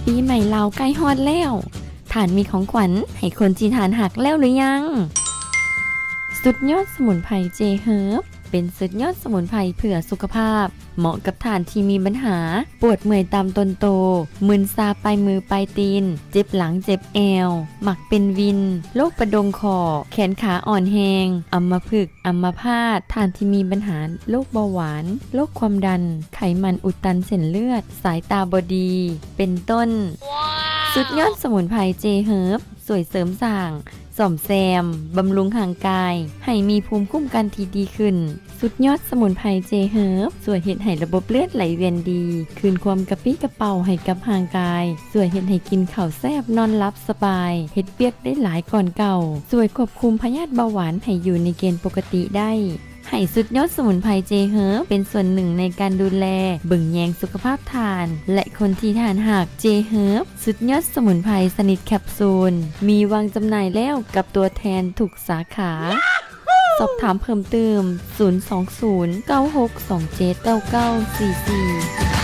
ປີໃໝ່ລາວໃກ້ຮອດແລ້ວ. ທ່ານມີຂອງຂວັນໃຫ້ຄົນທີ່ທ່ານຮັກແລ້ວຫຼືຍັງ? ສຸດຍອດສະໝຸນໄພເຈເຮີບ ເປັນສຸດຍອດສະໝຸນໄພເພື່ອສຸຂະພາບ, ເໝາະກັບທ່ານທີ່ມີບັນຫາປວດເມື່ອຍຕາມຕົນໂຕ, ມຶນຊາປາຍມືປາຍຕີນ, ເຈັບຫຼັງເຈັບແອວ, ມັກເປັນວິນ, ໂລກປະດົງຂໍ້, ແຂນຂາອ່ອນແຮງ, ອຳມະພຶກ, ອຳມະພາດ, ທ່ານທີ່ມີບັນຫາໂລກເບົາຫວານ, ໂລກຄວາມດັນ, ໄຂມັນອຸດຕັນເສັ້ນເລືອດ, ສາຍຕາບໍ່ດີ ເປັນຕົ້ນ. ສຸດຍອດສະໝຸນໄພເຈເຮີບ ຊ່ວຍເສີມສ້າງ, ສ້ອມແຊມ, ບຳລຸງຮ່າງກາຍ ໃຫ້ມີພູມຄຸ້ມກັນທີ່ດີຂຶ້ນ. ສຸດຍອດສະໝຸນໄພເຈເຮີບ ຊ່ວຍເຮັດໃຫ້ລະບົບເລືອດໄຫຼວຽນດີ, ຄືນຄວາມກະປີ້ກະເປົາໃຫ້ກັບຮ່າງກາຍ, ຊ່ວຍເຮັດໃຫ້ກິນເຂົ້າແຊບ, ນອນຫຼັບສະບາຍ, ເຮັດວຽກໄດ້ຫຼາຍກ່ອນເກົ່າ, ຊ່ວຍຄວບຄຸມພະຍາດເບົາຫວານໃຫ້ຢູ່ໃນເກນປົກກະຕິໄດ້. ໃຫ້ສຸດຍອດສະໝຸນໄພເຈເຮີບ ເປັນສ່ວນໜຶ່ງໃນການດູແລເບິ່ງແຍງສຸຂະພາບທ່ານ ແລະ ຄົນທີ່ທ່ານຮັກ. ເຈເຮີບ ສຸດຍອດສະໝຸນໄພຊະນິດແຄບຊູນ ມີວາງຈຳໜ່າຍແລ້ວກັບຕົວແທນທຸກສາຂາ. ສອບຖາມເພີ່ມຕື່ມ ສູນສອງສູນ ເກົ້າຫົກສອງເຈັດ ເກົ້າເກົ້າສີ່ສີ່.